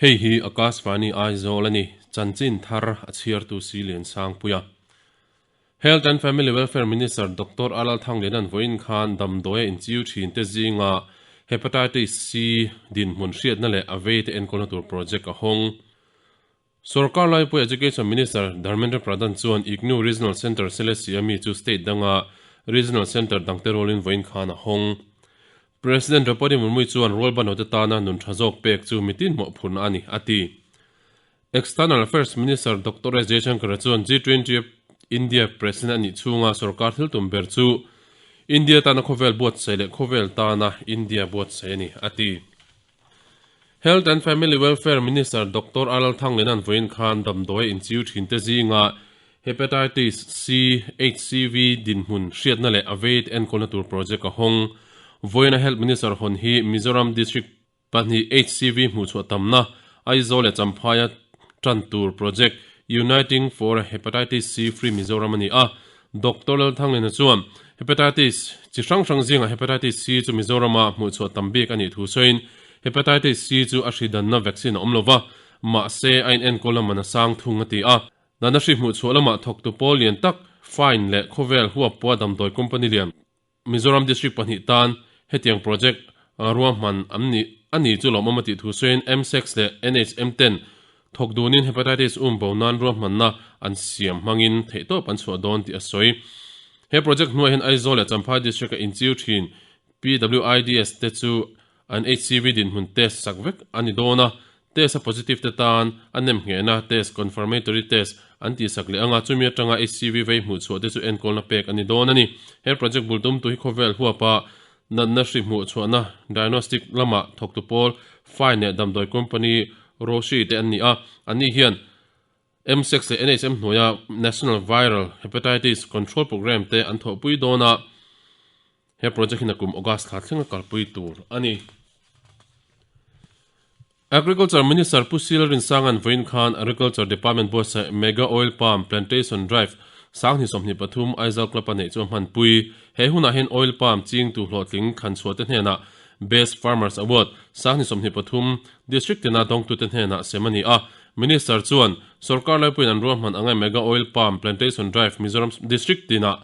Hei hi Akashvani Aizawl a ni, chanchin thar a chhiartu si Liansangpuia. Health and Family Welfare Minister Doctor Alal Thanglianan vawiin khan damdawi a inchiu thin te zinga Hepatitis C dinhmun hriatna leh a vei te enkawlna tur project a hawng. Sorkar laipui Education Minister Dharmendra Pradhan chuan IGNOU Regional Centre Selesih a mi chu state danga Regional Centre dangte rualin vawiin khan a hawng. President Draupadi Murmu chuan rualbanote tana nun tha zawk pek chu mitin mawhphurhna a ni, a ti. External Affairs Minister Doctor S Jaishankar chuan G20 India President a nih chhunga sorkar thil tum ber chu India tana khawvel buatsaih leh khawvel tana India buatsaih a ni, a ti. Health and Family Welfare Minister Doctor Alal Thanglianan vawiin khan damdawi inchiu thinte zinga Hepatitis C, HCV, dinhmun hriatna leh a veit enkawlna tur project a hawng. Vawiina Health Minister hawn hi Mizoram District pahnih HCV hmuhchhuah tamna Aizawl leh Champhaia tan tur project Uniting for a Hepatitis C Free Mizoram a ni a. Doctor Lalthangliana chuan Hepatitis chi hrang hrang zingah Hepatitis C chu Mizorama hmuhchhuah tam bik a nih thu sawiin Hepatitis C chu a hridanna vaccine a awm lova, mahse a inenkawl a man a sang thung a ti a. Nana hri hmuhchhuah lamah thawktu pawl lian tak, fine leh khawvel huappua damdawi company lian Mizoram District pahnih tan hetiang project ruahman an nih a ni chu lawmawm a tih thu sawiin MSEX leh NHM ten thawk dunin Hepatitis um bo nan ruahmanna an siam hmangin theihtawp an chhuah dawn tih a sawi. He project hnuaiah hian Aizawl leh Champhai District-a inchiu thin PWIDS te chu An HCV dinhmun test sak vek a ni dawn a, test a positive te tan a nem nghehna test, confirmatory test, an tihsak leh ang a, chumi atanga HCV vei hmuh chhuah te chu enkawlna pek a ni dawn a ni. He project bul tumtu hi khawvel huapa natna hri hmuh chhuahna diagnostic lama thawktu pawl Fine leh damdawi company Roche te an ni a, anni hian MSEC leh NHM hnuaia National Viral Hepatitis Control Programme te an thawhpui dawn a. He project hi nakum August thla thlenga kalpui tur a ni. Agriculture Minister Pu Sil Rinsanga'n vawiin khan Agriculture Department buatsaih Mega Oil Palm Plantation Drive 2023 Aizawl Club a neih chu a hmanpui. He hunah hian Oil Palm chingtu hlawhtling thlanchhuah te hnenah Best Farmers Award 2023 District tina dawngtute hnenah sem a ni a. Minister chuan Sorkar laipuiin an ruahman anga Mega Oil Palm Plantation Drive Mizoram District tinah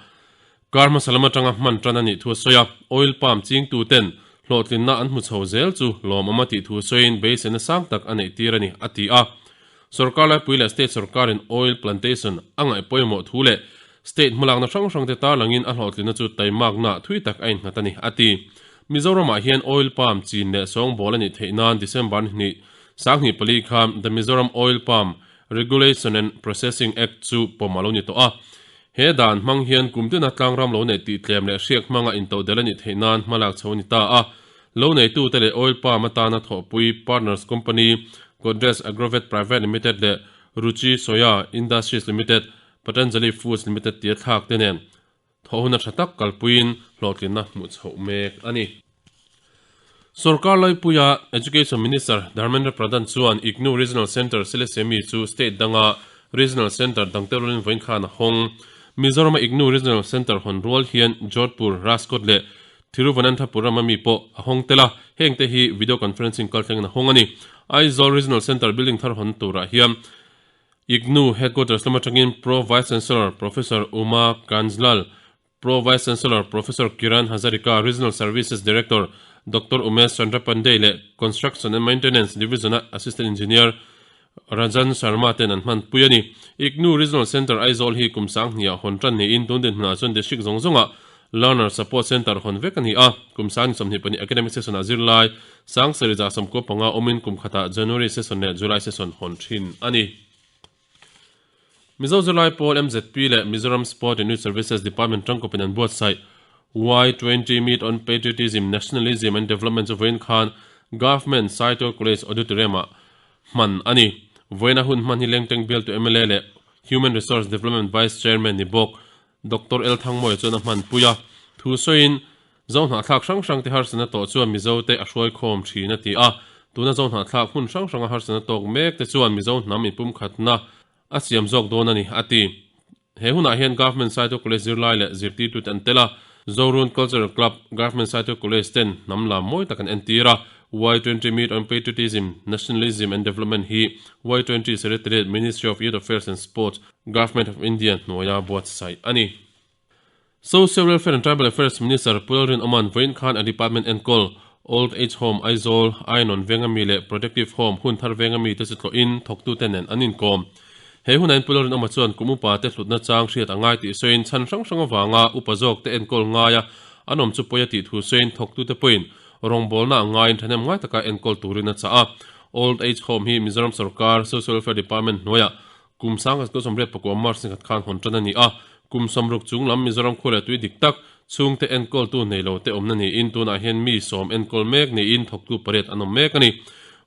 Kar hmasa lam atanga hman tan a nih thu a sawi a, oil palm chingtuten hlawhtlinna an hmu chho zel chu lawmawm a tih thu sawiin beiseina sang tak a neih tir a ni, a ti a. Sorkar laipui leh state sorkarin oil plantation a ngaih pawimawh thu leh state hmalakna hrang hrangte tarlangin a hlawhtlinna chu taimakna thui tak a innghat a ni, a ti. Mizoramah hian oil palm chin leh sawngbawl a nih theih nan December ni hnih, 24 khan The Mizoram Oil Palm Regulation and Processing Act chu pawm a lo ni tawh a. He dan hmang hian kum tina tlangram lo neih tih tlem leh hriak hmanga intodelh a nih theih nan hmalak chho a ni ta a. Lo neitute leh oil palm atana thawhpui Partners Company, Godrej Agrovet Private Limited leh Ruchi Soya Industries Limited, Patanjali Foods Limited tia thlak te nen thawh huna tha tak kalpuiin hlawhtlinna hmuh chhoh mek a ni. Sorkar laipuia Education Minister Dharmendra Pradhan chuan IGNOU Regional Centre Silesemi chu state danga Regional Centre dangte rualin vawiin khan a hawng. Mizorama IGNOU Regional Centre hawn rual hian Jodhpur, Rajkot leh Thiruvananthapuram a mi pawh a hawng tel a, hengte hi video conferencing kalthlengin a hawng a ni. Aizawl Regional Centre building thar hawn turah hian IGNOU Headquarters lam atangin Pro Vice Chancellor Professor Uma Kanjlal, Pro Vice Chancellor Professor Kiran Hazarika, Regional Services Director Doctor Umesh Chandra Pandey leh Construction and Maintenance Division-a Assistant Engineer Rajan Sharma ten an hmanpui a ni. IGNOU Regional Centre Aizawl hi kum sanghnih-ah hawn tan niin tun dinhmunah chuan District zawng zawngah Learner Support Centre hawn vek a ni a. Kum 2024 Academic Session-ah zirlai Sangsarih 95 awmin kum khatah January Session leh July Session hawn thin a ni. Mizo Zirlai Pawl MZP leh Mizoram Sport and Youth Services Department tangkawpin an buatsaih Y20 Meet on Patriotism, Nationalism and Development chu vawiin khan Government Saitual College Auditorium-ah hman a ni. Vawiina hun hman hi Lengteng bialtu mla leh Human Resource Development Vice Chairman ni bawk Doctor L Thangmawia chuan a hmanpui a. Thu sawiin Zohnahthlak hrang hrangte harsatna tawh chuan Mizote a hruaikhawm thin a ti a. Tuna Zohnahthlak hmun hrang hranga harsatna tawk mek te chuan Mizo hnam inpumkhatna a siam zawk dawn a ni, a ti. He hunah hian Government Saitual College zirlai leh zirtirtute an tel a. Zorun Cultural Club, Government Saitual College ten hnam lam mawi tak an entir a. Y20 Meet on Patriotism, Nationalism and Development hi Y20 Secretariat, Ministry of Youth Affairs and Sports, Government of India hnuaia buatsaih a ni. Social Welfare and Tribal Affairs Minister Pu Lalrinawma'n vawiin khan a department enkawl Old Age Home Aizawl, Ainawn venga mi leh Protective Home Hunthar venga mite chu tlawhin thawktute nen an inkawm. He hunain Pu Lalrinawma chuan kum upa te hlutna chang hriat a ngai tih sawiin chhan hrang hrang avanga upa zawk te enkawl ngaia an awm chu pawi a tih thu sawiin thawktute pawhin rawngbawlna a ngaiin thahnem ngai taka enkawl turin a chah a. Old Age Home hi Mizoram sorkar Social Welfare Department hnuaiah Kum 1984 March ni khat khan hawn tan a ni a, kum 60 chung lam Mizoram khua leh tui dik tak, chhungte enkawltu nei lo te awmna niin tunah hian mi sawm enkawl mek niin thawktu pariat an awm mek a ni.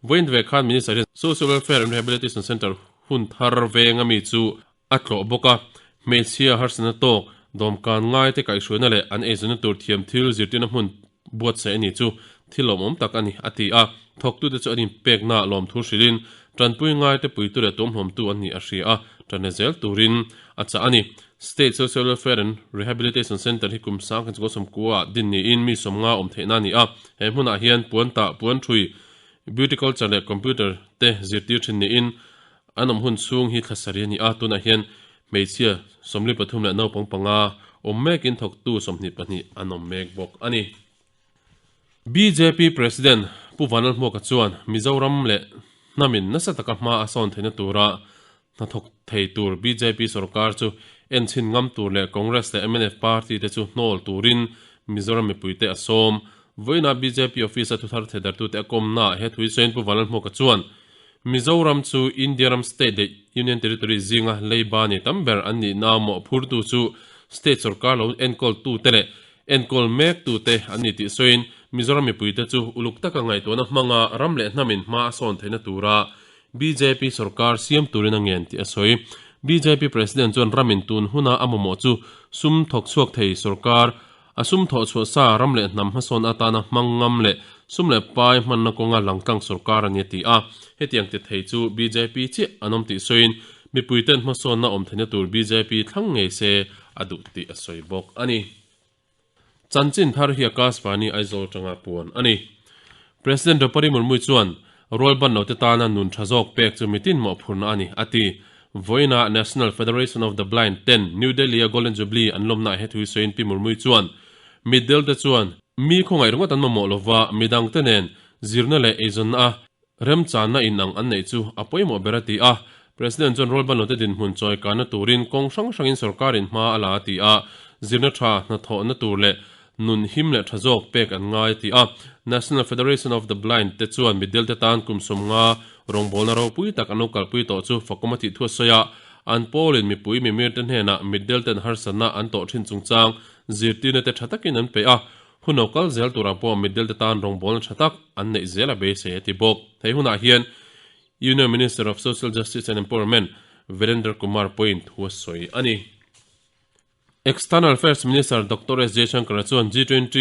Vawiin ve khan Minister hian Social Welfare and Rehabilitation Centre hun thar venga mi chu a tlawh bawk a, hmeichhia harsatna tawk, dawmkan ngaite kaihhruaina leh an eizawnna tur thiam thil zirtirna hmun buatsaih a ni chu thil lawmawm tak a ni, a ti a. Thawktute chu an inpekna lawmthu hrilhin tanpui ngaite puitu leh tuamhlawmtu an nih a hria a, tanna zel turin a chah a ni. State Social Welfare and Rehabilitation Centre hi kum 1990 ah din niin mi 50 awm theihna a ni a, he hmunah hian puan tah, puan thui, beauty culture leh computer te zirtir thin niin an awm hun chhung hi thla sarih a ni a, tunah hian Hmeichhia 43 leh naupang panga awm mekin thawktu 22 an awm mek bawk a ni. Bjp President Pu Vanlalhmuaka chuan Mizoram leh hnamin nasa taka hma a sawn theihna tura hnathawk thei tur bjp sorkar chu enchhin ngam tur leh Congress leh mnf party te chu hnawl turin Mizoram mipuite a sawm. Vawiinah bjp office a thuthar theidartute a kawmnaah he thu hi sawiin Pu Vanlalhmuaka chuan Mizoram chu India ram state leh Union Territory zinga leiba nei tam ber an nihna mawhphurtu chu state sorkar lo enkawltute leh enkawl mektute an ni tih sawiin Mizoram mipuite chu uluk taka ngaihtuahna hmanga ram leh hnamin hma a sawn theihna tura bjp sorkar siam turin a ngen tih a sawi. Bjp President chuan ramin tun huna a mamawh chu sum thawk chhuak thei sorkar A sum thawh chhuah sa ram leh hnam hmasawn atana hmang ngam leh sum leh pai hmanna kawnga langtlang sorkar a ni a ti a. Hetiang ti thei chu bjp chiah an awm tih sawiin mipuiten hmasawnna awm theihna tur bjp thlang ngei se a duh tih a sawi bawk a ni. Chanchin thar hi Akashvani Aizawl atanga puan a ni. President Draupadi Murmu chuan rual ban lote tana nun tha zawk pek chu mitin mawhphurhna a ni, a ti. Vawiinah National Federation of the Blind ten New Delhi-a Golden Jubilee an lawmnaah he thu sawiin Pi Murmu chuan mitdel te chuan mi khawngaih ringawt an mamawh lova midangte nen zirna leh eizawnna a remchanna inang an neih chu a pawimawh ber a ti a. President chuan rual ban lote dinhmun chawi kanna turin kawng hrang hrangin sorkarin hma a la a ti a, zirna tha hnathawhna tur leh nun him leh tha zawk pek an ngai a ti a. National Federation of the Blind te chuan mitdel te tan kum 50 rawngbawlna ropui tak an lo kalpui tawh chu fakawm a tih thu a sawi a. An pawlin mipui mimir te hnenah mitdel ten harsatna an tawh thin chungchang zirtirna te tha takin an peih a. Hun lo kal zel turah pawh mitdel te tan rawngbawlna tha tak an neih zel a beisei a ti bawk. Hei hunah hian Union Minister of Social Justice and Empowerment Virendra Kumar pawhin thu a sawi a ni. External Affairs Minister Doctor S Jaishankar chuan G20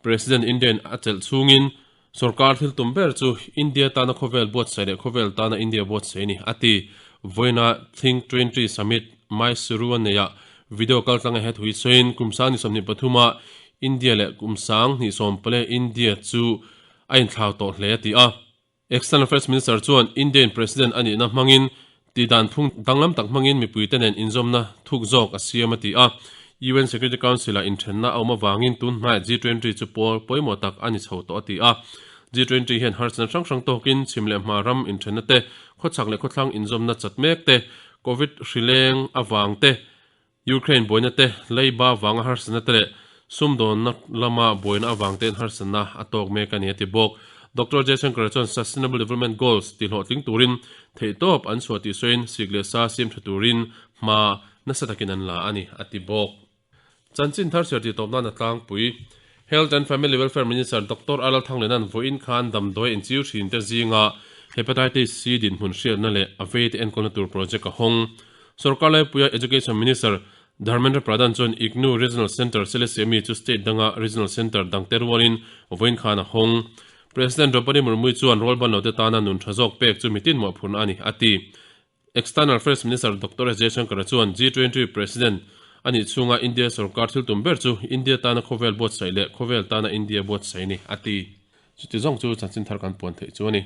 President Indian a chelh chhungin sorkar thil tum ber chu India tana khawvel buatsaih leh khawvel tana India buatsaih a ni, a ti. Vawiina Think 20 Summit Mysuru a neihah video kaltlanga he thu hi sawiin kum 2023 a India leh kum 2010 India chu a inthlau tawh hle a ti a. External Affairs Minister chuan Indian President a nihna hmangin tihdan phung danglam tak hmangin mipuite nen inzawmna thuk zawk a siam a ti a. UN Security Council-ah inthenna a awm avangin tun hnaiah G20 chu pawl pawimawh tak a ni chho tawh a ti a. G20 hian harsatna hrang hrang tawkin chhim leh hma ram inthenna te, khawchhak leh khawthlang inzawmna chat mek te, Covid hrileng avang te, Ukraine buaina te, leiba vanga harsatna te leh sumdawnna lama buaina avang tein harsatna a tawk mek a ni a ti bawk. Doctor Jaishankar chuan Sustainable Development Goals tihlawhtling turin theihtawp an chhuah tih sawiin sik leh sa siam tha turin hma nasa takin an la a ni a ti bawk. Chanchin thar chhiar tih tawp nan a tlangpui. Health and Family Welfare Minister Doctor Arnold Thanglena'n vawiin khan damdawi inchiu thin te zinga Hepatitis C dinhmun hriatna leh a veite enkawlna tur project a hawng. Sorkar laipuia Education Minister Dharmendra Pradhan chuan IGNOU Regional Centre Selesemi chu state danga Regional Centre dangte rualin vawiin khan a hawng. President Draupadi Murmu chuan rualban lote tana nun tha zawk pek chu mitin mawhphurhna a ni, a ti. External Affairs Minister Doctor S Jaishankar chuan G20 President a nih chhunga India sorkar thil tum ber chu India tana khawvel buatsaih leh khawvel tana India buatsaih a ni, a ti. Chuti zawng chu chanchin thar kan puan theih chu a ni.